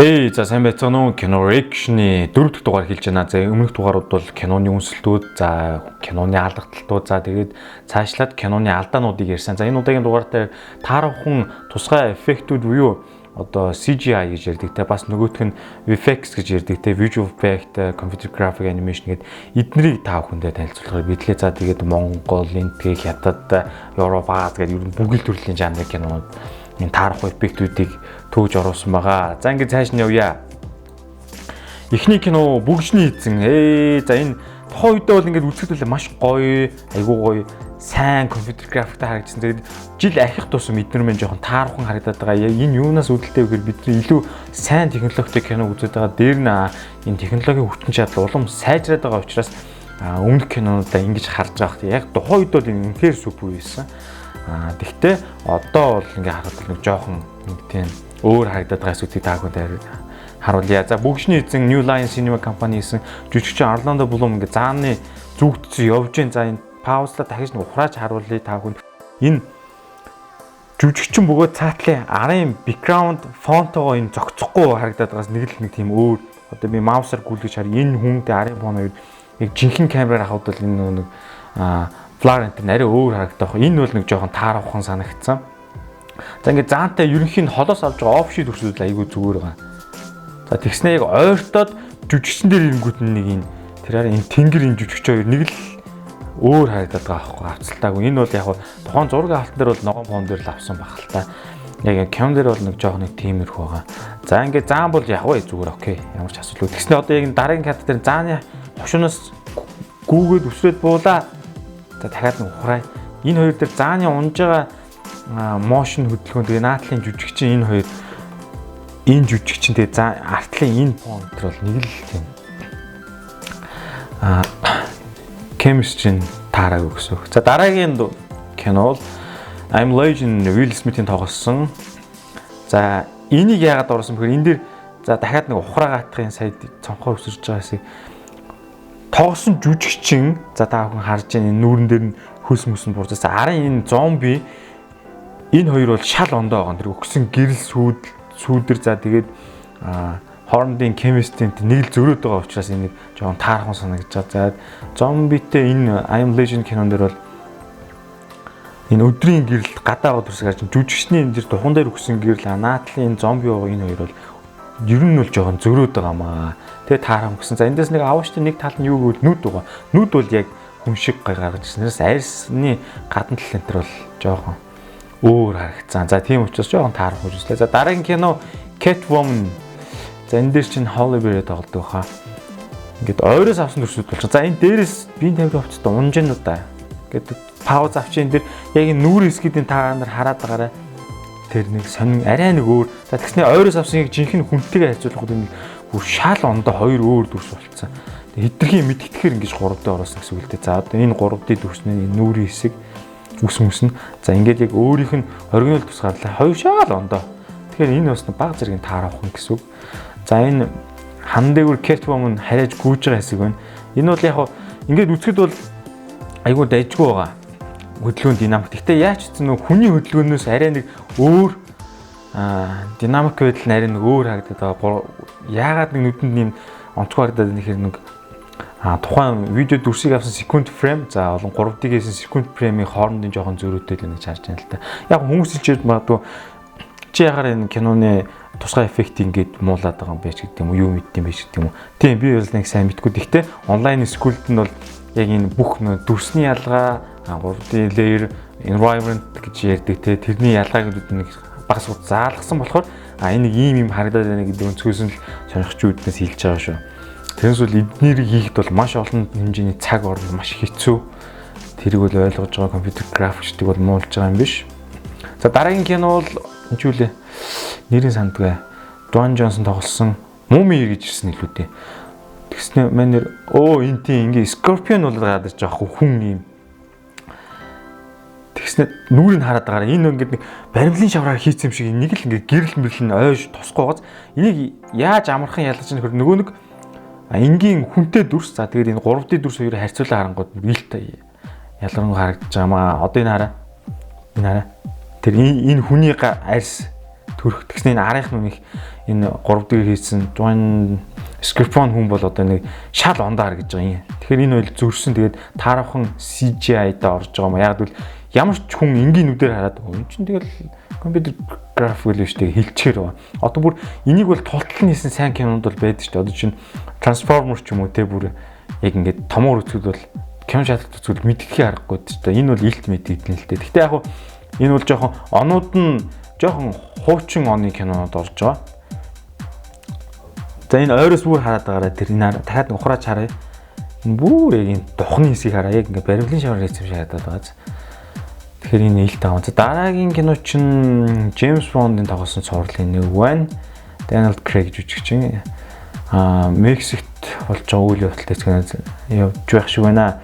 Hey, за, сайн байцгаана уу? Кино Reaction-ы дөрөв дэх дугаар хэлж байна. За, өмнөх дугаарууд бол киноны үнсэлтүүд, за, киноны алдагдлууд, за, тэгээд цаашлаад киноны алдаануудыг ярьсан. За, энэ удаагийн дугаар дээр тааруухан тусгай эффектүүд буюу одоо CGI гэж ярьдаг те, бас нөгөөх нь VFX гэж ярьдаг те, Visual Effect, Computer Graphic Animation гэдэг эднэрийг та бүхэндээ танилцуулахаар бэлтлээ. За, тэгээд Монгол, Энэтхэг, Хятад, Европ, Ази гэдэг ер нь бүгд төрлийн жанрын кинонууд энэ таарах эффектүүдийг төөж оруулсан байгаа. За, ингээд цааш нь явъя. Эхний кино "Бөгжний эзэн". За, энэ тухайн үедээ бол ингээд үзэхэд бол маш гоё, айгуу гоё, сайн компьютер графиктай харагдсан. Тэгээд жил ахих тусам эднэр мэн жоохон таархан харагдаад байгаа. Яг энэ юунаас үүдэлтэй вэ гэхээр бидний илүү сайн технологитой кино үзээд байгаа. Дээр нь энэ технологийн хүчин чадал улам сайжраад байгаа учраас өмнөх кинонуудаа ингэж харж байгаа. Яг тухайн үед бол энэ үнэхээр супер байсан. Тэгтээ одоо бол ингээ харахад нэг жоохон нэг тийм өөр харагдаад байгаа зүйлийг та бүхэнд харуулъя. За, "Бөгжний эзэн", New Line Cinema Company хийсэн, жүжигчин Орландо Блум ингээ зааны зүгтсэн явж гин. За, энэ pause лаа дахиж нэг ухрааж харуулъя та бүхэнд. Энэ жүжигчин бөгөөд цаатлын арын background фонтогоо энэ зогцохгүй харагдаад байгаас нэг л нэг тийм өөр. Одоо би mouse аар гүйлгэж хар, энэ хүнтэй арын фон хоёр яг жинхэнэ камераар авахд бол энэ нэг blur энэ арай өөр харагдах. Энэ бол нэг жоохон тааруухан санагдсан. За, ингээд заантай ерөнхийн холоос авч байгаа off sheet дүрсүүд айгүй зүгээр байгаа. За, тэгснэ яг ойртоод жүжигчин дээр ирэнгүүт нэг энэ тэр арай энэ тэнгэр, энэ жүжигч хоёр нэг л өөр харагдаад байгаа байхгүй, авцалтаагүй. Энэ бол яг тухайн зураг авалтан дээр бол ногоон фон дээр л авсан байх л та. Яг кинон дээр бол нэг жоох нэг тиймэрхүү байгаа. За, ингээд заан бол яг вэ зүгээр, okay. Ямар ч асуудалгүй. Тэгснэ одоо яг энэ дараагийн кадр дээр зааны хошуунаас гүүгээд үсрээд буулаа. За, дахиад нэг ухраа. Энэ хоёр дээр зааны унж байгаа motion хөдөлгөөн, тэгээ наадлын жүжигчин энэ хоёр, энэ жүжигчин, тэгээ за артлын энэ фон төр бол нэг л тийм chemistry нь таараагүй гэсэн үг. За, дараагийн кино бол I'm Legend, Will Smith-ийн тоглосон. За, энийг яагаад оруулсан бэхээр энэ дээр, за, дахиад нэг ухраа гатахын сая цонхоор өсөрж байгаа хэсэг тоглосон жүжигчин, за, та бүхэн харж байгаа, энэ нүүрэн дээр нь хөлс мөс нь буурсан. Арын энэ зомби, энэ хоёр бол шал ондоо байгаа. Тэр өгсөн гэрэл сүйд сүүдэр, за, тэгээд хоорондын chemistry нэг л зөрөөд байгаа учраас энэ нэг жоохон таархан санагдаж байгаа. За, зомбитэй энэ I Am Legend кинон дээр бол энэ өдрийн гэрэл гадаа байгаа дүрсэг харж, жүжигчний энэ дэр духан дээр өгсөн гэрэл, наадлын энэ зомби байгаа, энэ хоёр бол ер нь бол жоохон зөрөөд байгаа маа. Тэгээ таархан гэсэн. За, эндээс нэг авууштай нэг тал нь юу гэвэл нүд байгаа. Нүд бол яг хүн шиг гай гаргаж ирсэн. Арьсны гадна тал энэ төр бол жоохон өөр харагдсан. За, тийм учраас жоохон таарах үзлээ. За, дараагийн кино Catwoman. За, энэ дээр чинь Halle Berry тоглодог хаа. Ингээд ойроос авсан дүрсүүд болчих. За, энэ дээрээс биеийн тамирын хувцастай унж гин үү да. Ингээд pause авчин, энэ дэр яг энэ нүүр хэсгүүдийн та нар хараад байгаарай. Тэр нэг сонин арай нэг өөр. За, тэгснэ ойроос авсан яг жинхэнэ хүнтэйгээ харьцуулахад энэ бүр шал ондоо хоёр өөр дүрс болцсон. Хитрхийн мэдгэтгэхэр ингэж 3D оруулсан гэсэн үг л дээ. За, одоо энэ 3D дүрсний энэ нүүрийн хэсэг үс мүс нь, за, ингээд яг өөрийнх нь оригинал төс гарлаа. Хоёр шал ондоо. Тэгэхээр энэ бас баг зэргийн таарах гэсэн үг. За, энэ хан дээгүүр Catwoman харьяаж гүйж байгаа хэсэг байна. Энэ бол яг ингээд үзэхэд бол айгүй дайжгүй байгаа. Хөдөлгөөн динамик. Гэхдээ яаж ч гэсэн хүний хөдөлгөөнөөс арай нэг өөр динамик байдал нь арай нэг өөр харагдаад байгаа. Яагаад нэг нүдэнд нэм онцгой харагдаад байна гэхээр нэг тухайн видео дүрсийг авсан секунд frame, за, олон 3D хийсэн секунд frame ийн хоорондын жоохон зөрүүтэй л нэг харж байна л та. Яг хүмүүс хэлж магадгүй, чи яхаар энэ киноны тусгай эффект ингээд муулаад байгаа юм бэ ч гэдэг юм уу, юу мэддэм бэ ч гэдэг юм уу. Тийм, би бол нэг сайн мэдгүй. Гэхдээ онлайн school д нь бол яг энэ бүх нөө дүрсний ялгаа, 3D layer environment гэж ярьдаг те, тэрний ялгааг нэг багас заалгасан болохоор энэ нэг ийм юм харагдаад байна гэдэг өнцгөөс нь л сонирхч үүднээс хэлж байгаа шүү. Тэрнээс бол эднэрийг хийхэд бол маш олон хэмжээний цаг орно, маш хэцүү. Тэрийг бол ойлгож байгаа компьютер графикчдыг бол муулж байгаа юм биш. За, дараагийн кино бол энэ ч үлээ. Нэрийн сандгүй. Dwayne Johnson тоглосон Муми гэж ирсэн илүү дээ. Тэгснэ манер өө энэ тийм ингээ Scorpion бол гараад ирж байгаа хүн юм. Тэгснэ нүүрийг хараад байгаараа, энэ ингээд нэг баримлын шавраар хийцэн юм шиг нэг л ингээ гэрэл мэрэл нь ойш тосгүй байгааз энийг яаж амархан ялгаж нөхөр нөгөө нэг энгийн хүнтэй дүрс, за, тэгээд энэ 3D дүрс хоёрыг харьцуулаа харангууд илт ялгарнгүй харагдаж байгаа маа. Одоо энэ хараа. Энэ хараа. Тэр энэ хүний арьс төрөх тэгсний энэ арынх нүх энэ 3D хийсэн Dwayne Scripon хүн бол одоо нэг шал ондоо харагдаж байгаа юм. Тэгэхээр энэ бол зөрсөн, тэгээд таархан CGI-да орж байгаа юм. Яг бол ямар ч хүн энгийн нүдээр хараад энэ чинь тэгэл компьютер график л шүү дээ хэлчихээр байна. Одоо бүр энийг бол тултал нь хийсэн сайн кинонд бол байдаг шүү дээ. Одоо чинь Transformer ч юм уу те, бүр яг ингээд томоор үзэхэд бол, кино шаталт үзвэл мэдгэхий аргагүй шүү дээ. Энэ бол илт мэдэгдэн л дээ. Гэхдээ яг энэ бол жоохон онууд нь жоохон хуучин оны кинонод орж байгаа. За, энэ ойроос бүр хараад байгаарай, тэр энэ дахиад ухрааж харъя. Энэ бүр яг энэ духны хэсгийг хараа, яг ингээд баримлын шавар хийсэн юм шиг харагдаад байгаа. Тэгэхээр энэ илт байгаа. За, дараагийн кино чинь Джеймс Бондын тоглосон цувралын нэг байна. Daniel Craig жүжигчин. Мексикт болж байгаа үйл явдалтай явж байх шиг байна.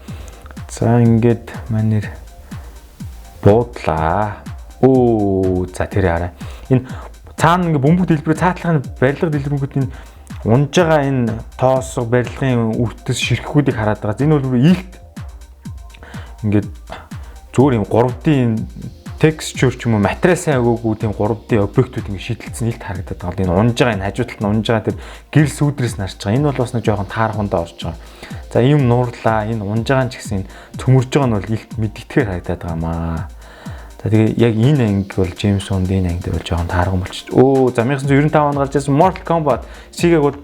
За, ингээд манер буудлаа. Оо, за, тэр хараа. Энэ цаана ингээ бөмбөг дэлбэрээ цаатлахын барилга дэлбэрэнгүүд энэ унж байгаа энэ тоосго барилгын үртэс ширхгүүдийг хараад байгаа. Энэ бол илт ингээд зүгээр юм 3D texture ч юм уу, материал сайн өгөөгүй тийм 3D объектууд ингэ шийдэлцэн илт харагдаад байгаа. Энэ унж байгаа, энэ хажуу талд нь унж байгаа тэр гэр сүүдрээс нарч байгаа. Энэ бол бас нэг жоохон таархундаа орж байгаа. За, ийм нуурлаа, энэ унж байгаа нь ч гэсэн цөмөрж байгаа нь бол илт мэдгэтгэхээр харагдаад байгаа маа. За, тэгээ яг энэ анги бол Джеймс Бондын анги дээр бол жоохон таархан болчих. Өө, за, 1995 онд гарч ирсэн Mortal Kombat. Sega бол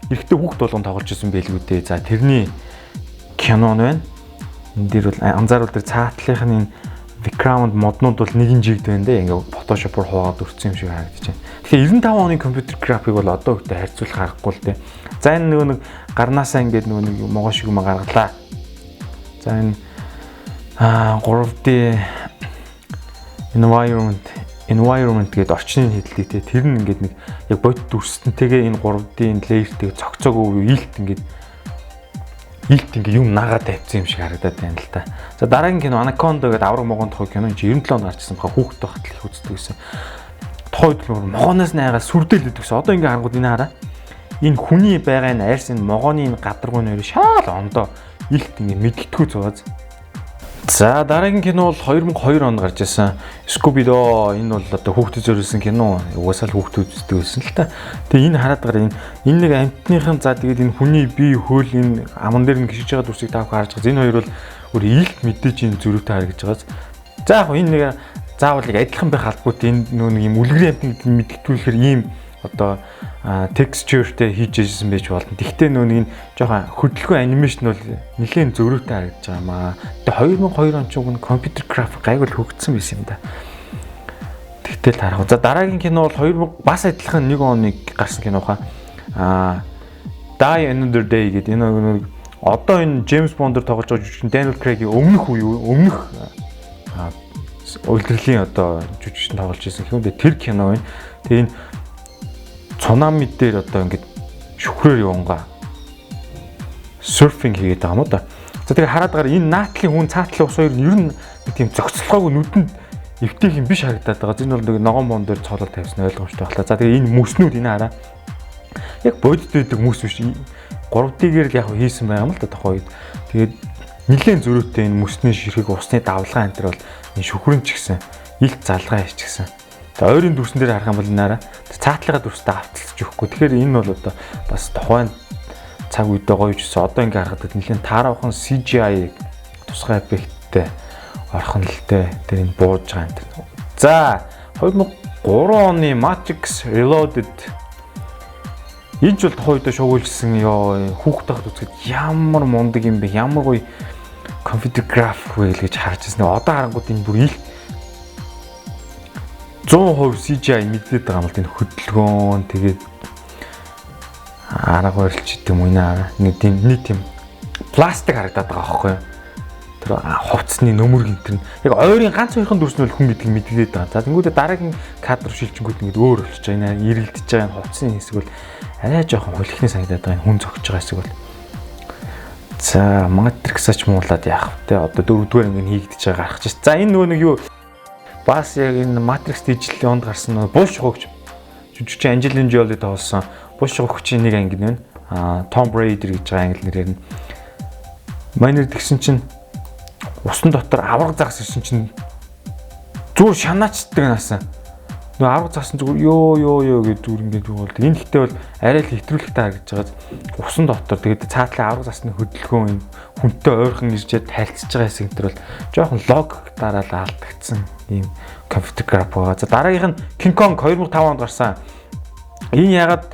эрэгтэй хүүхд болгон тоглож ирсэн байлгүй дээ. За, тэрний кино нь байна. Энэ дээр бол анзааруул, тэр цаатлынх нь энэ background моднууд бол нэгэн жигд байна дээ. Ингээ Photoshop-оор хуваагаад өртсөн юм шиг харагдаж байна. Тэгэхээр 95 оны компьютер график бол одоо үедээ харьцуулах аргагүй л дээ. За, энэ нөгөө нэг гарнаасаа ингээд нөгөө нэг могоо шиг юм гаргалаа. За, энэ 3D environment гэдэг орчны хэдэлдэг те, тэр нь ингээд нэг яг бодит дүрстэнтэйгээ энэ 3D layer-тэйг цогцоогүй илт ингээд илт ингээ юм нагаад тавьсан юм шиг харагдаад байна л та. За, дараагийн кино Anaconda гэдэг авраг могоон тухай кино, энэ 97 онд гарчсан баха, хүүхэд байхад л их үздэг гэсэн. Тухайн үед л могооноос найгаад сүрдэл өгдөг гэсэн. Одоо ингээ харангууд энэ хараа. Энэ хүний байгаа энэ арьс, энэ могооны энэ гадаргуу нэр шаал ондоо илт ингээ мэдгэдэггүй зугаас. За, дараагийн кино бол 2002 онд гарч ирсэн Scooby-Doo. Энэ бол одоо хүүхдэд зориулсан кино. Угаасаа л хүүхдүүд үздэг байсан л та. Тэгээ энэ хараад байгаа энэ нэг амьтныхан, за, тэгээд энэ хүний бие, хөл, энэ аман дээр нь гიშиж байгаа дүрсийг та бүхэн харж байгаа. Энэ хоёр бол өөр илт мэдээж энэ зөрүүтэй харагдаж байгаас. За, яг энэ нэг заавал яг адилхан байх албагүй, энэ нөө нэг юм үлгэрийн амьтан гэдэг нь мэдгэдэггүйхээр ийм одоо texture-тэй хийж ирсэн байж болно. Тэгвэл нөө нэг жоохон хөдөлгөөн animation бол нэлээд зөрүүтэй харагдаж байгаа маа. Тэгээ 2002 он ч уг нь компьютер график гайгүй л хөгжсөн байсан юм да. Тэгтэл харах. За, дараагийн кино бол 2000 бас адилхан нэг оны гарсан кино хаа. Die Another Day гэдэг энэ нэг одоо энэ Джеймс Бондор тоглож байгаа жүжигчин Daniel Craig-ийн өмнөх үе, өмнөх улирлын одоо жүжигчин тоглож ирсэн юм. Тэр кино байна. Тэгээ энэ цунами дээр одоо ингээд шүхрээр явангаа серфинг хийгээд байгаа юм уу да. За, тэгээ хараад байгаа энэ наатлын хүн, цаатлын ус хоёр нь ер нь нэг тийм зохицолгоогүй, нүдэнд эвтэйх юм биш харагдаад байгаа. Энэ бол нэг ногоон мон дээр цоолол тавьсан ойлгомжтой байлаа. За, тэгээ энэ мөснүүд энэ хараа. Яг бодит байдаг мөс биш. 3D-гээр л яг хийсэн байгаа юм л да тухайн үед. Тэгээд нэлээд зөрүүтэй энэ мөсний ширхэг, усны давлгаа энэ төр бол энэ шүхрэн ч гэсэн илт залгаа хийчихсэн. За, ойрын дүрсэн дээр харах юм бол энэ хараа цаатлынхаа дүрстэй авталцж өгөхгүй. Тэгэхээр энэ бол одоо бас тухайн цаг үедээ гоё жисэн. Одоо ингээ харахад нэлээд таараахан CGI тусгай эффекттэй орхон л дээ. Тэр энэ бууж байгаа юм. За, 2003 оны Matrix Reloaded. Энэ ч бол тухайн үедээ шуугуулжсэн ёо, хүүхэд байхад үзэхэд ямар мундаг юм бэ? Ямар гоё компьютер график вэ гэж харж ирсэн. Одоо харангууд энэ бүр илт 100% CGI мэдээд байгаа юм л, энэ хөдөлгөөн, тэгээд арга барил ч гэдэг юм уу, нэг тийм нэг тийм пластик харагдаад байгаа аахгүй юу? Тэр хувцсны нөмөр гинтэр нь яг ойрын ганц хоёрхан дүрс нь бол хүн гэдгийг мэдгээд байгаа. За, тэнгуүдээ дараагийн кадр шилжингүүд ингээд өөр болчихж байгаа. Энэ эргэлдэж байгаа энэ хувцсны хэсэг бол арай жоохон хулихны санагдаад байгаа. Энэ хүн зогсож байгаа хэсэг бол. За, Matrix-ач муулаад яах вэ? Одоо дөрөвдүгээр анги хийгдэж байгаа, гарах гэж. За, энэ нөгөө нэг юу бас яг энэ Matrix дижиталийн онд гарсан нөгөө булш хугч жүжигчин Анжелина Жоли тоглосон булш хугчийн нэг анги нь байна. Tomb Raider гэж байгаа англи нэрээр нь. Майнер тэгсэн чинь усан дотор авраг загас ирсэн чинь зүгээр шанаачдаг наасан. Нөгөө авраг засан зүгээр ёо ёо ёо гэж зүгээр ингээд юу болдог. Энэ ихтэй бол арай л хэтрүүлэгтэй харагдаж байгаа. Усан дотор тэгээд цаатлын авраг засны хөдөлгөөн энэ хүнтэй ойрхон иржээд харилцаж байгаа хэсэг энэ төр бол жоохон логик дараал алдагдсан ийм компьютер график байгаа. За дараагийнх нь King Kong 2005 онд гарсан. Энэ ягаад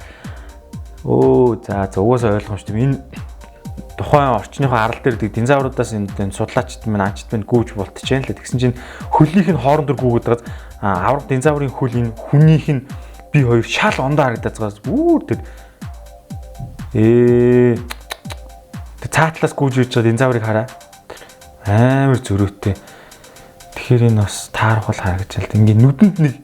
өө за за угаасаа ойлгомжтой. Энэ тухайн орчныхоо арал дээр динозавруудаас энэ судлаачид минь анчид минь гүйж болтчихээн л. Тэгсэн чинь хөлийнх нь хооронд гүйгээд байгаа. Авраг динозаврын хөл энэ хүнийх нь би хоёр шал ондоо харагдаад байгаас үүр тэр тэр цаатлаас гүйж ирж байгаа динозаврыг хараа. Амар зөрөөтэй. Тэгэхээр энэ бас таарах бол харагдаж байна. Ингээ нүдэнд нэг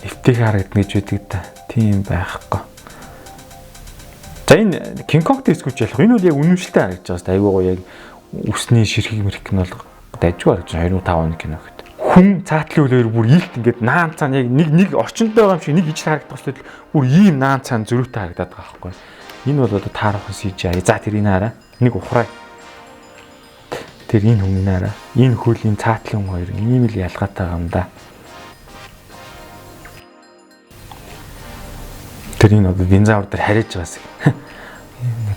эвтэйхэн харагдана гэж байдаг да. Тийм байхгүй. За энэ King Kong дискүүч ялах. Энэ бол яг үнэмшилтэй харагдаж байгаа шүү дээ. Айгуу гоё яг үсний ширхэг мэрх нь бол дайжгүй харагдаж байна. 2005 оны кино гэхэд. Хүн цаатлын хөлөөр бүр илт ингээд наан цаан яг нэг нэг орчинд байгаа юм шиг нэг ижил харагдах шүү дээ. Бүр ийм наан цаан зөрүүтэй харагдаад байгаа байхгүй. Энэ бол одоо таархан CGI. За тэр энэ хараа. Нэг ухраа. Тэр энэ хүн энэ хараа. Энэ хөл энэ цаатлын хүн хоёр ийм л ялгаатай байгаа юм да. Тэр энэ одоо динозавр дээр хариж байгаас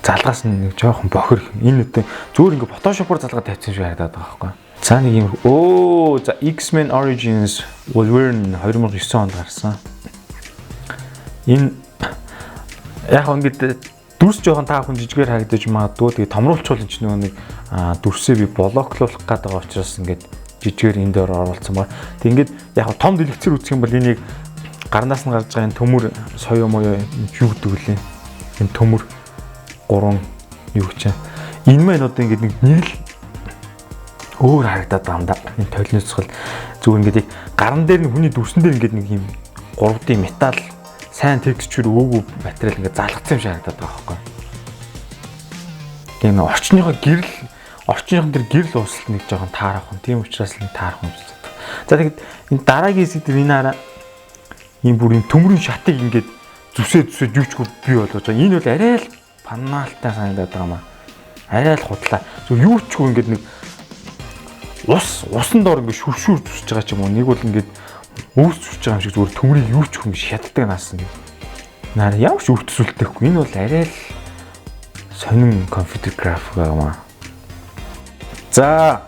залгаас нэг жоохон бохир. Энэ үтэн зүгээр ингээ фотошопоор залгаад тавьсан шиг харагдаад байгаа байхгүй. За нэг юм өө за X-Men Origins Wolverine 2009 онд гарсан. Энэ яг ингээд дүрс жоохон та бүхэн жижигээр харагдаж магадгүй. Тэгээ томруулчвал энэ ч нөгөө нэг дүрсээ би блоклуулах гээд байгаа учраас ингээд жижигээр энэ дээр оруулсан ба. Тэг ингээд яг том дэлгэцээр үзэх юм бол энийг гарнаас нь гарч байгаа энэ төмөр соёо моёо юу гэдэг вүлээ. Энэ төмөр гурван юу гэж. Энэ маань одоо ингээд нэг л өөр харагдаад байгаа юм да. Энэ толиноцгол зүгээр ингээд яг гаран дээр нь хүний дүрсэн дээр ингээд нэг юм 3D металл сайн текстчүр өөгүй материал ингээд залгацсан юм шиг харагдаад байгаа байхгүй. Тэгээ нэг орчныхоо гэрэл орчныхон дээр гэрэл уусалт нэг жоохон таарах юм. Тийм учраас л нэг таарах юм шиг. За тэгэд энэ дараагийн хэсэг дээр энэ хараа ийм бүр юм төмрийн шатыг ингээд зүсээ зүсээ юучгүй бий болгож байгаа. Энэ бол арай л панаалтай санагдаад байгаа юм аа. Арай л худлаа. Зөв юучгүй ингээд нэг ус усан доор ингээд шүршүр зүсэж байгаа ч юм уу. Нэг бол ингээд өвс зүсэж байгаа юм шиг зүгээр төмрийг юучгүй ингээд шатдаг наасан гэх. Наар ямар ч өвтсүүлтэхгүй. Энэ бол арай л сонин компьютер график байгаа юм аа. За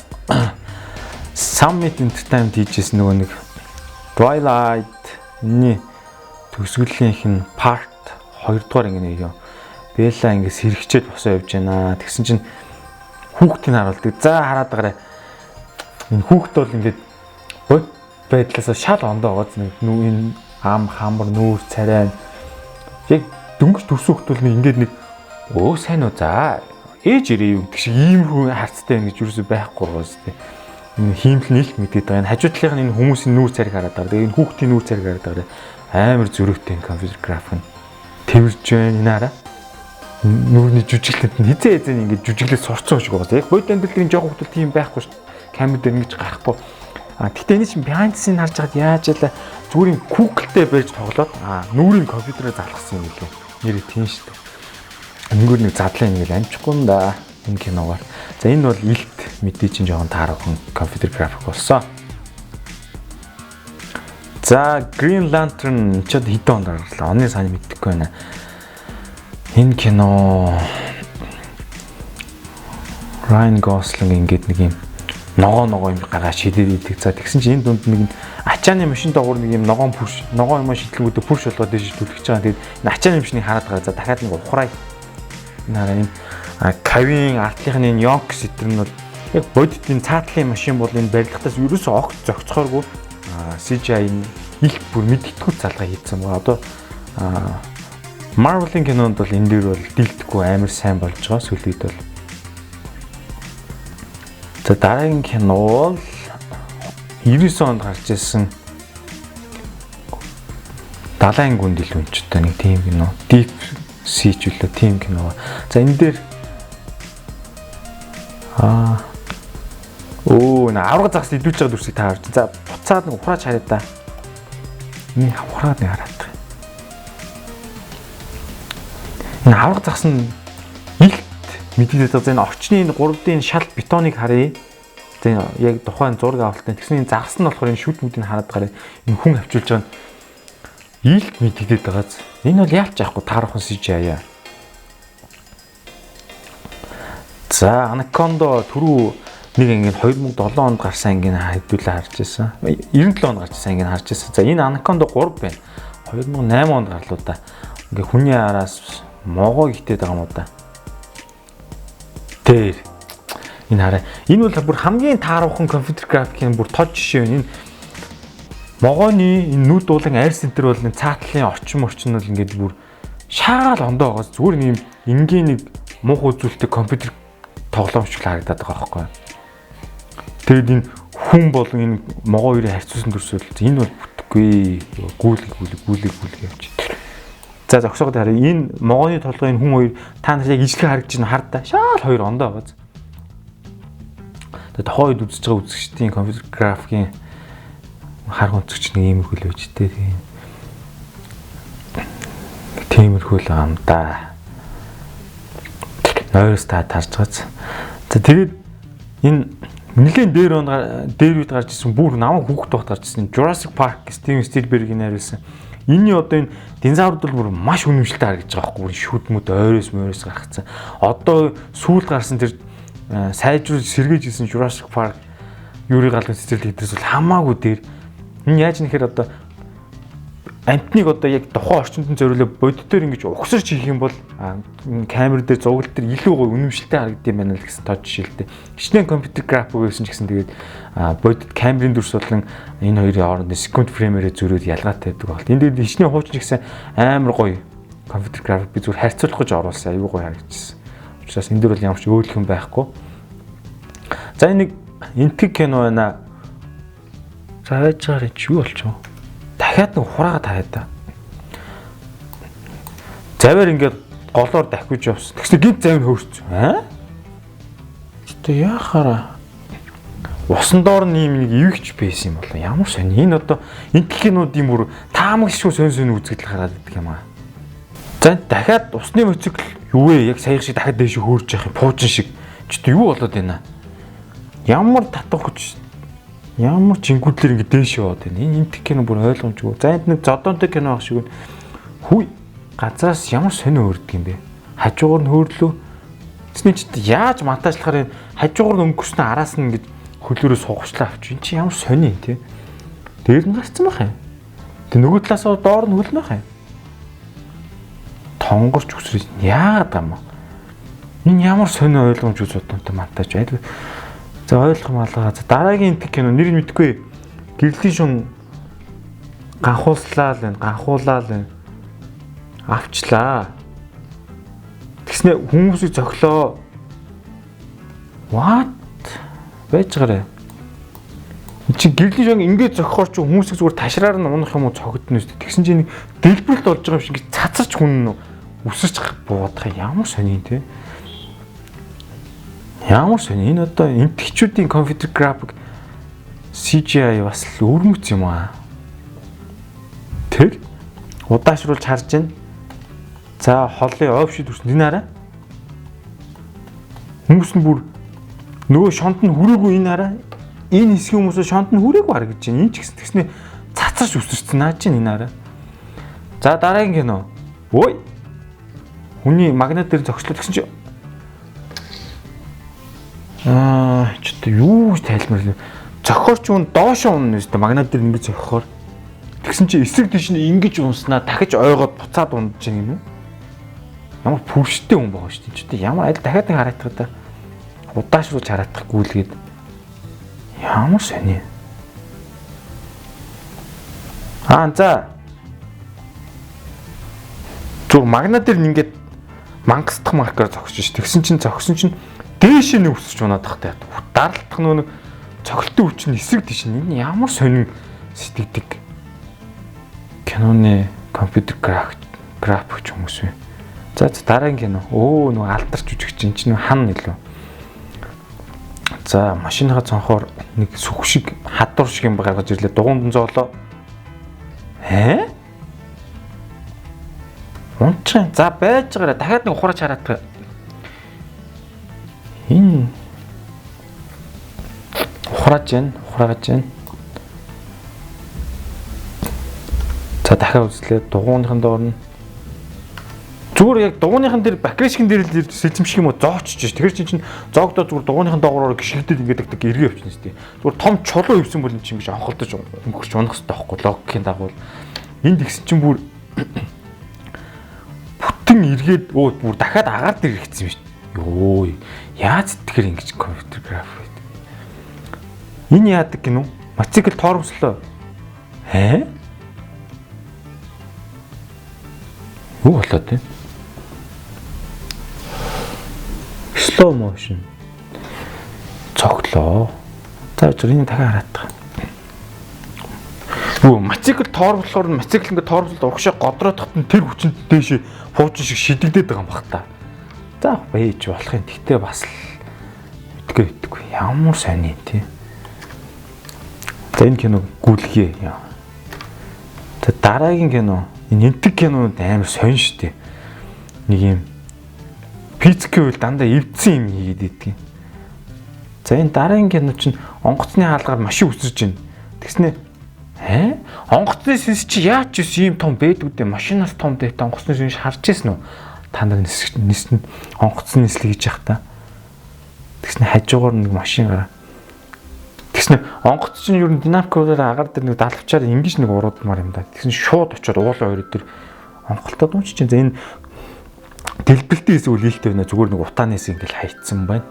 Summit Entertainment хийжсэн нөгөө нэг Twilight энэний төгсгөлийнх нь part 2 дугаар ингэ нэг юм. Бэлла ингэ сэрэгчээд босоо явж байна. Тэгсэн чинь хүүхдийг харуулдаг. За хараад байгаарай. Энэ хүүхд бол ингээд бод байдлаасаа шал ондоо байгаа. Нэг энэ ам хамар нүүр царай яг дөнгөж төрсөн хүүхд бол нэг ингээд нэг өө сайн уу за ээж ирээ юу гэдэг шиг иймэрхүү харцтай байна гэж юусоо байхгүй байгаа зү. Энэ хиймэл нийлт мэдээд байгаа. Энэ хажуу талынх нь энэ хүмүүсийн нүүр царайг хараад байгаа. Тэгээ энэ хүүхдийн нүүр царайг хараад байгаа. Амар зөрүүтэй энэ компьютер график нь тэрж байна. Энэ хараа. Нүүрний жүжиглэлт нь хизээ хизээ ингээд жүжиглээд сурцсан шиг байгаа. Яг бодит амьдрал дээр энэ жоох хүүхдэл тийм байхгүй шүү. Камер дээр ингэж гарахгүй. А тэгтээ энэ чинь behind the scene харж байхад яаж яла зүгээр юм Google-тэй байж тоглоод нүүрийн компьютерээр залгасан юм лээ. Нэр тийм шүү дээ. Энэгээр нэг задлаа ингээл амжихгүй юм да. Энэ киногаар. За энэ бол илт мэдээ чинь жоохон таархан компьютер график болсон. За Green Lantern ч хэдэн онд гарлаа. Оны сайн мэдэхгүй байна. Энэ кино Ryan Gosling ингээд нэг юм ногоо ногоо юм гаргаа шидэд идэг. За тэгсэн чинь энэ дунд нэг ачааны машин доогуур нэг юм ногоон пүрш, ногоон юм шидлгүүдээ пүрш болгоод дэжиж түлхэж байгаа. Тэгээд энэ ачааны машиныг хараад байгаа. За дахиад нэг ухраа. Энэ хараа энэ Кавин артлынх нь энэ Yonks эдэр нь бол яг бодит энэ цаатлын машин бол энэ барилгатаас ерөөсөө огт зохицохооргүй CGI нь илт бүр мэдгэдэггүй залгаа хийцэн байгаа. Одоо Marvel-ын кинонд бол энэ дэр бол дийлдэхгүй амар сайн болж байгаа сүүлийн үед бол. За дараагийн кино бол 99 онд гарч ирсэн Далайн гүнд илүү өнчтэй нэг тийм кино. Deep Sea ч үлээ тийм кино. За энэ дээр өө авраг загас идүүлж байгаа дүрсийг та харж. За буцаад нэг ухрааж харъя да. Энэ ухраад нэг хараад байгаа. Энэ авраг загас нь илт мэдээд байгаа. Энэ орчны энэ 3D-ийн шал бетоныг харъя. Тэгээ яг тухайн зураг авалтын тэгсэн энэ загас нь болохоор энэ шүд мүдийг хараад гараа энэ хүн авчулж байгаа нь илт мэдэгдээд байгааз. Энэ бол яалч яахгүй таархан CGI яа. За Anaconda түрүү нэг анги 2007 онд гарсан ангийг хэдүүлээ харж байсан. 97 онд гарч ирсэн ангийг харж байсан. За энэ Anaconda 3 байна. 2008 онд гарлуу да. Ингээ хүний араас могоо гихтээд байгаа юм уу да. Тэр энэ хараа. Энэ бол бүр хамгийн тааруухан компьютер графикийн бүр тод жишээ байна. Энэ могооны энэ нүд дуулан арьс энэ төр бол энэ цаатлын орчин морчин бол ингээд бүр шаагаал ондоо байгаас зүгээр нэг юм энгийн нэг муух үзүүлэлттэй компьютер тоглоом шиг л харагдаад байгаа байхгүй. Тэгэд энэ хүн болон энэ могоо хоёрын харьцуулсан төрсөл энэ бол бүтэхгүй. Гүйлэг гүйлэг гүйлэг гүйлэг явчих. За зогсоогод хараа энэ могооны толгой энэ хүн хоёр та нар яг ижлэг харагдаж байна хардаа. Шаал хоёр ондоо байгааз. Тэгээ тухайн үед үзэж байгаа үзэгчдийн компьютер графикийн хар өнцөгч нэг иймэрхүү л байж тээ. Тиймэрхүү л юм да. Нойроос та тарж байгааз. За тэгээд энэ нэлээд дээр онд дээр үед гарч ирсэн бүр намайг хүүхэд багт гарч ирсэн Jurassic Park Steven Spielberg-ийн найруулсан. Энийний одоо энэ динозаврууд бол бүр маш үнэмшилтэй харагдаж байгаа байхгүй шүд мүд ойроос мойроос гаргацсан. Одоо сүүлд гарсан тэр сайжруулж сэргээж ирсэн Jurassic Park Юрий Галын цэцэрлэг эдрээс бол хамаагүй дээр. Энэ яаж нэхэр одоо амтныг одоо яг тухайн орчинд нь зориулаад бодит дээр ингэж угсарч хийх юм бол камер дээр зургал дээр илүү гоё үнэмшилтэй харагдсан байна л гэсэн тод жишээлтэй. Хичнээн компьютер график байсан ч гэсэн тэгээд бодит камерын дүрс болон энэ хоёрын хооронд секунд frame-ээрээ зөрөөд ялгаатай байдаг багт. Энэ дээр хичнээн хуучин ч гэсэн амар гоё компьютер график би зүгээр харьцуулах гэж оруулсан аюу гоё харагдчихсан. Учраас энэ дээр бол ямар ч өөлөх юм байхгүй. За энэ нэг энтэг кино байна. За байж байгаа чи юу болчих вэ? Дахиад нэг хураагаа тараад та. Заваар ингээд голоор дахиж явсан. Тэгсэн гинт завь нь хөөрцөн. Аа? Гэтэ яхаараа усан доор нь ийм нэг ивэгч байсан юм болоо. Ямар сони. Энэ одоо энтэлхинуудын бүр таамагшгүй сонь сонь үзэгдэл гараад идэх юм аа. За дахиад усны моцикл юу вэ? Яг саяг шиг дахиад дээш хөөрж явах юм пуужин шиг. Ч юу болоод байна? Ямар татах хүч ямар жингүүдлэр ингэ дээш яваад байна. Энэ энтэх кино бүр ойлгомжгүй. За энд нэг зодоонтой кино ах шиг байна. Хүй газраас ямар сонио хөөрдөг юм бэ? Хажуугаар нь хөрлөө. Тэсний чи яаж монтажлахаар энэ хажуугаар нь өнгөрснө араас нь ингэж хөлөөрөө сугавчлаа авч. Энд чи ямар сони юм те? Дээр нь гарцсан байх юм. Тэг нөгөө талаас доор нь хөлнөх юм. Тонгорч үсрэж яагаад юм бэ? Энэ ямар сонио ойлгомжгүй зодоонтой монтаж байл. За ойлгох малгаа. За дараагийн энтэг кино нэр нь мэдэхгүй. Гэрлийн шун ганхууслаа л байна. Ганхуулаа л байна. Авчлаа. Тэгснэ хүмүүсийг зохилоо. What? Байж гараа. Чи гэрлийн шун ингээд зохихоор чи хүмүүсийг зүгээр ташраар нь унах юм уу цогдно шүү дээ. Тэгсэн чинь нэг дэлбэрэлт болж байгаа юм шиг ингээд цацарч хүн нь үсэрч буудах ямар сони те. Ямар сони энэ одоо энтгчүүдийн компьютер график CGI бас л өвөрмөц юм аа. Тэр удаашруулж харж байна. За холын ойв шиг дүрсэн энэ хараа. Хүмүүс нь бүр нөгөө шонд нь хүрээгүй энэ хараа. Энэ хэсгийн хүмүүс шонд нь хүрээгүй харагдаж байна. Энэ ч гэсэн тэгснэ цацарч үсэрсэн наа чинь энэ хараа. За дараагийн кино. Ой. Хүний магнит дээр зогслоо тэгсэн чи аа ч одоо юу гэж тайлбарлав. Зохихоор ч үн доошоо унна үстэй магнит дээр ингэж зохихоор. Тэгсэн чи эсрэг тийш нь ингэж унснаа дахиж ойгоод буцаад унж байгаа юм уу? Ямар пүрштэй хүн байгаа шүү дээ. Чи одоо ямар аль дахиад нэг хараатах та. Удаашруулж хараатах гүйлгээд ямар сони. Аа за. Зүр магнит дээр ингээд мангастах маркаар зогсож ш. Тэгсэн чинь зогсон чинь дээшээ нэг өсөж унаад тахтай. Даралтах нөгөө нэг цогцолтын хүч нь эсрэг тийш нь энэ ямар сонин сэтгэдэг киноны компьютер график ч хүмүүс вэ. За дараагийн кино. Өө нөгөө алдарч жүжигч энэ чинь хан нэлөө. За машиныхаа цонхоор нэг сүх шиг хадуур шиг юм гаргаж ирлээ. Дугуйнд зоолоо. Хэ? Унтчих. За байж байгаараа дахиад нэг ухраач хараатах. Энэ Ухрааж байна, ухрааж байна. За дахиад үзлээ. Дугууныхан доор нь зүгээр яг дугууныхан дээр бакрешкин дээр л сэлзэмших юм уу зоочж ш. Тэгэхээр чинь зоогдоо зүгээр дугууныхан доогоор гიშгэгдээд ингээд гэдэг эргээ явчихна шүү дээ. Зүгээр том чулуу ивсэн бол эн чинь ингэж онхолдож өнгөрч унах хэрэгтэй байхгүй логикийн дагуу. Энд тэгсэн чинь бүр бүтэн эргээд өө бүр дахиад агаар дээр иргэцсэн юм шүү. Йоо яаж тэгэхээр ингэж компьютер график гэдэг. Энэ яадаг гинүү? Мотоцикл тоормслоо. Хэ? Юу болоод вэ? Slow motion. Цоглоо. За зөв энэ дахиад хараад байгаа. Үгүй мотоцикл тоормслоор нь мотоцикл ингээд тоормслоод урагшаа годроод тахт нь тэр хүчинд дээш пуужин шиг шидэгдээд байгаа юм бах та. За байж болох юм. Тэгтээ бас л мэдгүй мэдгүй. Ямар сайн юм тий. За энэ кино гүйлгээ. За дараагийн кино энэ энтэг кинонууд амар сонь штэ. Нэг юм физикийн үйл дандаа эвдсэн юм хийгээд иддэг. За энэ дараагийн кино чинь онгоцны хаалгаар машин үсэрч байна. Тэгснэ хэ? Онгоцны сүнс чи яаж ч ийм том байдгүй дээ. Машинаас том дээд онгоцны сүнс харж ирсэн үү? Та нар нисн онгоцны нислэг хийж явах та. Тэгснэ хажуугаар нэг машин гараа. Тэгснэ онгоц чинь ер нь динамикуудаар агаар дээр нэг далавчаар ингэж нэг уруудмаар юм да. Тэгсэн шууд очиод уулын хоёр дээр онголтоод унч чинь. За энэ дэлбэлтийн хэсэг үл ээлтэй байна. Зүгээр нэг утааны хэсэг ингээл хайцсан байна.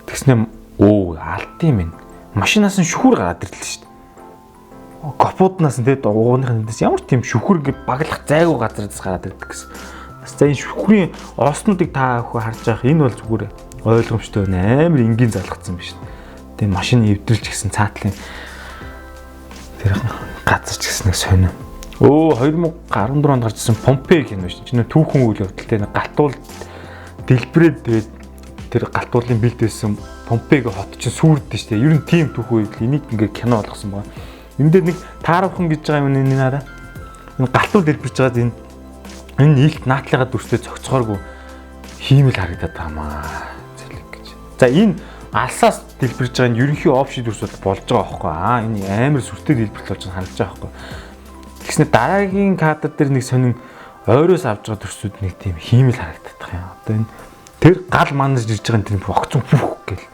Тэгснэ өө алдсан юм байна. Машинаас нь шүхүр гараад ирлээ шүү дээ. Капотнаас нь тэгээд уугных нь ямар тийм шүхүр ингээд баглах зайгүй газараас гараад ирдэг гэсэн. Бас за энэ шүхрийн оснуудыг та бүхэн харж байгаа энэ бол зүгээр ойлгомжтой байна. Амар энгийн залгацсан биш. Тэгээд машины эвдрэлж гисэн цаатлын тэр газар ч гэсэн нэг сонин. Өө 2014 онд гарч ирсэн Помпей кино шүү. Чинь түүхэн үйл явдалтай нэг галтуул дэлбэрээд тэгээд тэр галтуулын бэлд байсан Помпейг хот чинь сүрдэн шүү дээ. Ер нь тийм түүхэн үйл энийг ингээд кино болгосон байгаа. Энэ дээр нэг таарвхан гэж байгаа юм энэ хараа. Энэ галтуул дэлбэрч байгаа энэ энэ илт наатлыгаа дүрстэй цогцохооргүй хиймэл харагдаад байгаа маа. Зэлэг гэж. За энэ алсаас дэлбэрж байгаа энэ ерөнхий опши дүрс бол болж байгаа байхгүй. Аа энэ амар сүртэй дэлбэрэл болж харагдаж байгаа байхгүй. Тэгснэ дараагийн кадр дээр нэг сонин ойроос авч байгаа дүрсүүд нэг тийм хиймэл харагдах юм. Одоо энэ тэр гал манаж ирж байгаа энэ огцон бүх гэл.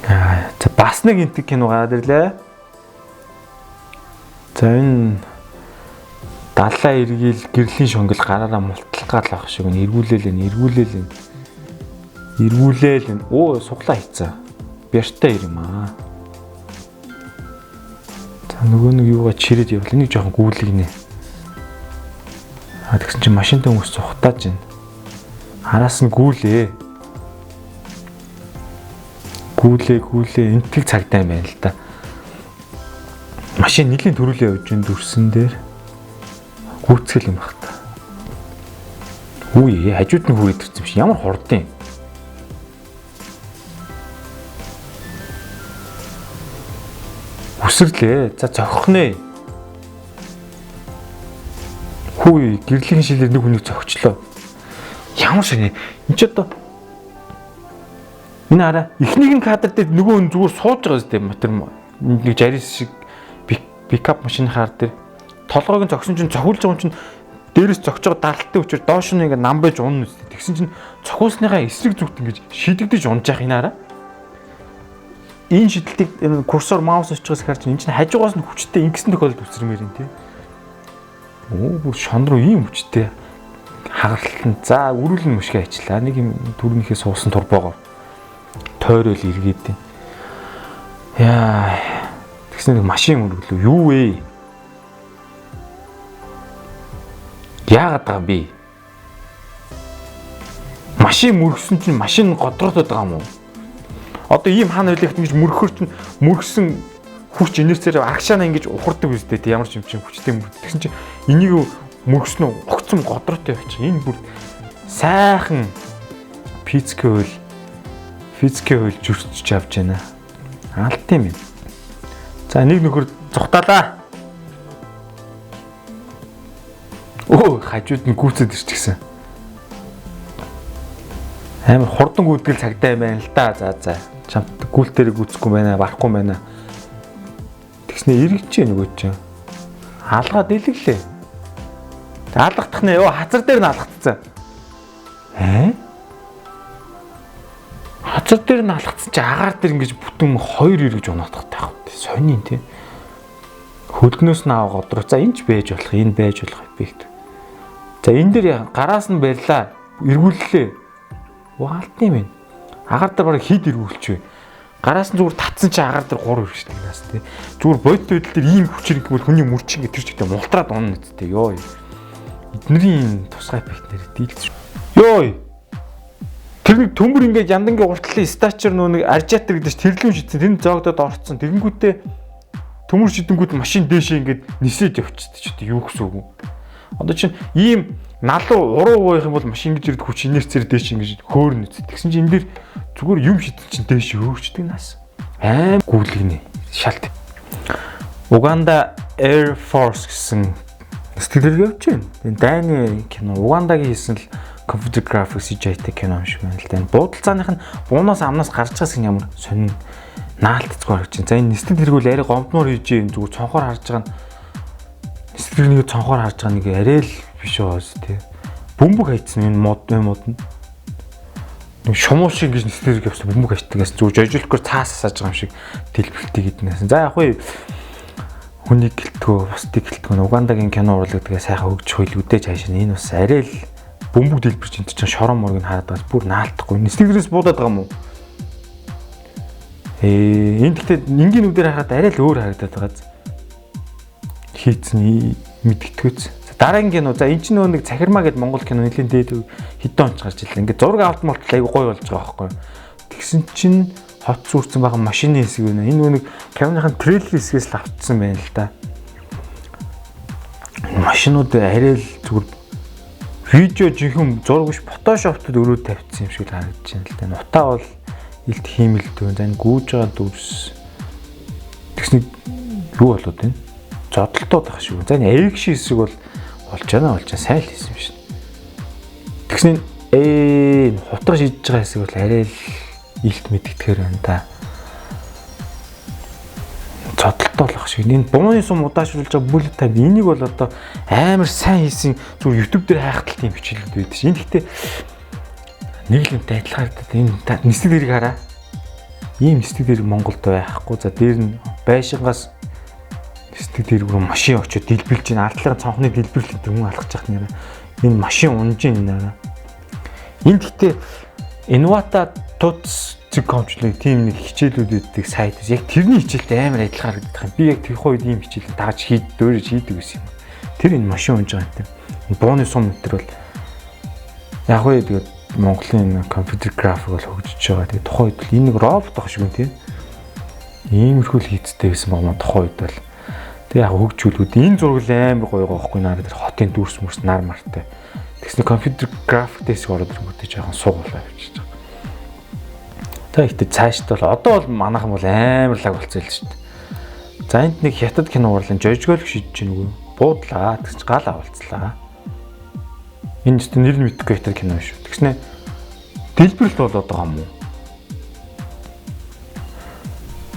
Аа за бас нэг энтэг кино гараад ирлээ. За энэ далай эргийл гэрлийн шонгол гараараа мултлах гал авах шиг байна. Эргүүлээл энэ, эргүүлээл энэ. Эргүүлээл энэ. Оо суглаа хийцээ. Бяртай юм аа. За нөгөө нэг юугаа чирээд явал энийг жоохон гүйлгэнэ. А тэгсэн чинь машинтай хүмүүс цухтааж байна. Араас нь гүйлээ. Гүйлээ гүйлээ энтэг цагдаа юм байна л да. Машин нэлийн төрүүлээ явж байна дүрсэн дээр. Гүйцгэл юм бах та. Үгүй хажууд нь хүрээд ирсэн юм шиг ямар хурдан юм. Үсэрлээ. За зохих нэ. Хүү гэрлийн шилээр нэг хүнийг зохичлоо. Ямар шинэ. Энд ч одоо энэ хараа эхнийх нь кадр дээр нөгөө хүн зүгээр сууж байгаа зү тэр нэг 69 шиг пикап машины хаар дээр толгойг нь зогсон чинь цохиулж байгаа юм чинь дээрээс зогч байгаа даралтын хүчээр доош нь ингээ нам байж унна үстэй. Тэгсэн чинь цохиулсныхаа эсрэг зүгт ингэж шидэгдэж унж яах энэ хараа. Энэ шидэлтийг энэ курсор маус очихоос харж энэ чинь хажуугаас нь хүчтэй ингэсэн тохиолдолд үсэрмээр юм тий. Оо бүр шон руу ийм хүчтэй хагаралтан. За өрүүлэн мөшгөө ажиллаа. Нэг юм түрүүнийхээ суусан турбоогоор тойрол эргээд байна. Яа. Тэгсэн нэг машин өргөлөө. Юу вэ? Яагаад байгаа юм бэ? Машин мөргсөн чинь машин годроод байгаа юм уу? Одоо ийм хаан байлгт ингэж мөрөхөр чинь мөргсөн хүч инерцээр агшаана ингэж ухардаг үстэй тий ямар ч юм чинь хүчтэй мөрдөг. Тэгсэн чинь энийг мөргсөн үү огцом годроотой явчих. Энэ бүр сайхан физикийн хууль зөрчиж авч байна. Алт юм. За нэг нөхөр зүхтаалаа. Өө хажууд нь гүйцэд ирчихсэн. Амар хурдан гүйтгэл цагтаа юм байна л да. За за. Чамд гүйлтэрийг гүйцэхгүй байна, барахгүй байна. Тэгснэ эргэж нөгөө чинь. Алгаа дэлгэлээ. Алгадах нэ ёо хазар дээр нь алгацсан. Ээ? Хазар дээр нь алгацсан чи агаар дээр ингэж бүтэн хоёр эргэж унаадахтай байх үү? Сонин тий. Хөлгнөөс нь аваа годроо. За энэ ч байж болох, энэ байж болох эффект. За энэ дээр гараас нь барьлаа. Эргүүллээ. Угаалтны юм байна. Агаар дээр бараг хид эргүүлчихвэ. Гараас нь зүгээр татсан чи агаар дээр 3 ирэх шээ нас тий. Зүгээр бодит байдал дээр ийм хүчээр ингэвэл хүний мөрч ингэ тэр чигтээ мултраад унна үсттэй ёо. Эднэрийн тусгай эффект нэр дийлц. Ёо. Тэр нэг төмөр ингээд яндангийн уртлын стачер нөө нэг аржатер гэдэг чи тэрлүүн шидсэн. Тэр нь зоогдоод орцсон. Тэгэнгүүтээ төмөр шидэнгүүт машин дээшээ ингээд нисээд явчихдаг чи юу гэсэн үг юм. Одоо чинь ийм налуу уруу байх юм бол машин ингэж ирдэг хүч инерцээр дээш ингэж хөөрнө үст. Тэгсэн чинь энэ дээр зүгээр юм шидэн чинь дээш хөөрчдөг нас. Аим гүйлгэнэ. Шалт. Уганда Air Force гэсэн сэтгэлээр явж байна. Энэ дайны кино Угандагийн хийсэн л computer graphics CGI-тэй кино юм шиг байна л да. Энэ буудалцааных нь буунаас амнаас гарч байгаас нь ямар сонин наалтцгүй харагдаж байна. За энэ нислэг тэргүүл арай гомдмоор хийж юм зүгээр цонхоор харж байгаа нь нислэг нэг цонхоор харж байгаа нэг арай л биш оос тий. Бөмбөг хайцсан энэ мод мод нь. Нэг шумуу шиг ингэж нислэг явсан бөмбөг хайцдаг гэсэн зүгээр жожлохгоор цаас асааж байгаа юм шиг дэлбэлтийг идэнэсэн. За яг хуу хүнийг гэлтгөө, бусдыг гэлтгөө Угандагийн кино урлаг тэгээ сайхан хөгжих хөлгүүдээ цааш нь энэ бас арай л бөмбөг дэлбэрч энэ чинь шорон морг нь хараад байгаас бүр наалтахгүй. Нислэгрээс буудаад байгаа юм уу? Энэ гэхдээ энгийн нүдээр харахад арай л өөр харагдаад байгаа. Хийцэн мэдгэдэггүйц. За дараагийн кино. За энэ чинь нөгөө нэг Цахирмаа гэд Монгол кино нэлийн дээд хэдэн онч гарч ирлээ. Ингээд зураг авалт малтал айгу гоё болж байгаа байхгүй юу? Тэгсэн чинь хот сүрцэн байгаа машины хэсэг байна. Энэ нөгөө нэг киноныхын трейлер хэсгээс л автсан байна л да. Машинууд арай л зүгээр видео жинхэнэ зураг биш фотошоптод өрөө тавьчихсан юм шиг л харагдаж байна л да. Нутаа бол илт хиймэлдүү. За энэ гүйж байгаа дүрс тэгсний юу болоод байна? Зодолтоод байх шиг. За энэ экшн хэсэг бол болж байна болж байна. Сайн л хийсэн юм шин. Тэгсний хутга шидэж байгаа хэсэг бол арай л илт мэдгэдгээр байна да. Зодолтоо болох шиг. Энэ бууны сум удаашруулж байгаа bullet time энийг бол одоо амар сайн хийсэн зүгээр YouTube дээр хайхтал тийм хичээлүүд байдаг шин. Энэ гэхдээ нэг л юмтай адилхан харагдаад энэ нислэг дэрийг хараа. Ийм нислэг дэрэг Монголд байхгүй. За дээр нь байшингаас нислэг дэрэг рүү машин очиод дэлбэлж байна. Ардлын цонхны дэлбэрэл гэдэг хүн алхаж явах нэрэ. Энэ машин унж байна нэрэ. Энэ гэхдээ Envato Tuts.com-члэг тийм нэг хичээлүүд өгдөг сайт. Яг тэрний хичээлтэй амар адилхан харагдах юм. Би яг тэр үед ийм хичээлийг дагаж хийд дөөрэж хийдэг байсан юм. Тэр энэ машин унж байгаа юм. Бууны сум энэ төр бол яг үе тэгээд Монголын компьютер график бол хөгжиж байгаа. Тэгээд тухайн үед бол энэ нэг робот байх шиг юм тийм. Иймэрхүү л хийцтэй байсан байгаа маа тухайн үед бол. Тэгээ яг хөгжүүлүүд энэ зураг л амар гоё байгаа байхгүй наар тэр хотын дүрс мөрс нар мартай. Тэгснэ компьютер график дэсг ороод ирэнгүүтээ жоохон суугуулаа явчихж байгаа. За ихтэй цаашд бол одоо бол манайхан бол амар лаг болцсон л шүү дээ. За энд нэг хятад кино урлан жожгоолог шидэж гин үгүй. Буудлаа тэгс чи гал авалцлаа. Энэ ч нэр нь мэдэхгүй хятад кино шүү. Тэгснэ дэлбэрэлт болоод байгаа юм уу?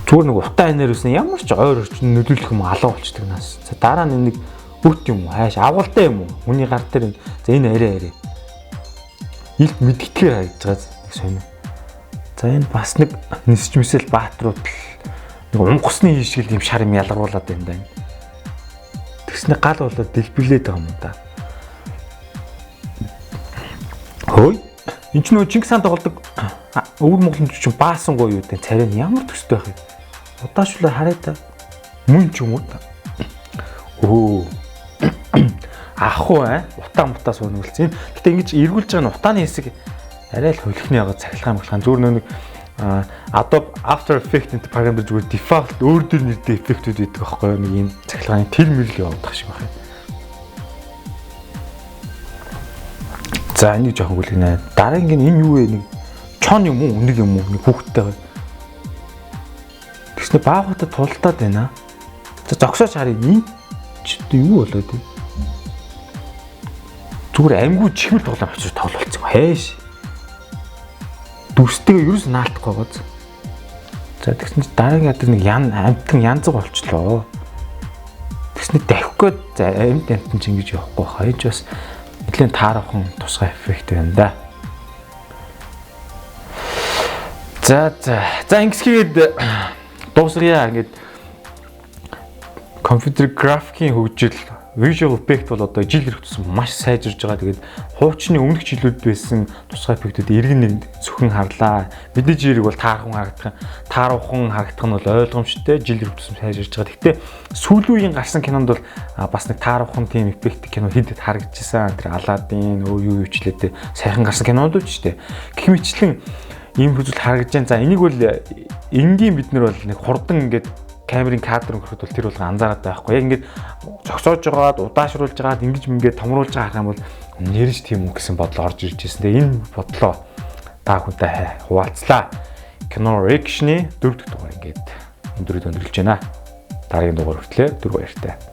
Зүгээр нэг утаа энер үсэн ямар ч ойр орчин нөлөөлөх юм алга болчдөг нас. За дараа нь нэг бүт юм уу хайш авгалтай юм уу? Хүний гар дээр за энэ арай арай. Илт мэдгэдгээр харагдаж байгаа нэг сонио. За энэ бас нэг нисч мисэл баатрууд л нэг унгасны хийшгэл юм шар юм ялгаруулад байна даа. Тэгснэ гал болоод дэлбэрлээд байгаа юм да. Хөөе. Энд ч нөө Чингис хаан тоглодог өвөр Монголын чинь баасан гоё юу гэдэг царай нь ямар төстэй байх юм. Удаашруулаа харъя та. Мөн ч юм уу та. Өө. Ах уу аа утаа мутаа суунуулсан. Гэтэ ингэж эргүүлж байгаа нь утааны хэсэг арай л хөлхний байгаа цахилгаан махилгаан зүгээр нөө нэг Adobe After Effects энэ програм дээр зүгээр default өөр дөр нэртэй эффектүүд байдаг аахгүй юу? Нэг юм цахилгааны тэр мөрл явагдах шиг байна. За энийг жоохон гүлгэнэ. Дараагийн нь энэ юу вэ? Нэг чон юм уу? Үнэг юм уу? Нэг хүүхэдтэй. Тэгснэ баахуудад тултаад байна. За зогсоож харъя. Энэ ч юу болоод вэ? Зүгээр амьгүй чихмэл тоглоом авчиж тоглолцсон. Хайш. Дүрстэйгээ ерөөс наалтахгүй гоц. За, тэгсэн чинь дараагийн кадр нэг ян амтан янзаг болчлоо. Тэгсний давхих гээд, за, амьд амтан ч ингэж явахгүй хаа. Энэ ч бас нэлээд таархан тусгай эффект байна да. За за. За, ингэсгээд дуусгая. Ингээд компьютер графикийн хөгжил, visual effect бол одоо жил ирэх тусам маш сайжирж байгаа. Тэгээд хуучны өмнөх жилүүд байсан тусгай эффектүүд эргэн нэг зөвхөн харлаа. Мэдээж хэрэг бол таархан харагдах, тааруухан харагдах нь бол ойлгомжтой, жил ирэх тусам сайжирж байгаа. Гэхдээ сүүлийн үеийн гарсан кинонд бол бас нэг тааруухан тийм эффект кино хэд хэд харагдчихсан. Тэр Аладдин өө юу юу ч лээ, сайхан гарсан кинонууд ч дээ. Гэх мэтчлэн ийм үзэл харагдаж байна. За, энийг бол энгийн бид нар бол нэг хурдан ингээд камерын кадр өнгөрөхөд бол тэр болго анзаараад байхгүй. Яг ингээд зогсоож байгаад, удаашруулж байгаад, ингэж ингээд томруулж байгаа харах юм бол нэрж тийм үү гэсэн бодол орж ирж байсан. Тэгээ энэ бодлоо та бүхэнтэй хуваалцлаа. Кино reaction-ы дөрөв дэх дугаар ингээд өндөрлөж байна. Дараагийн дугаар хүртлээр түр баяртай.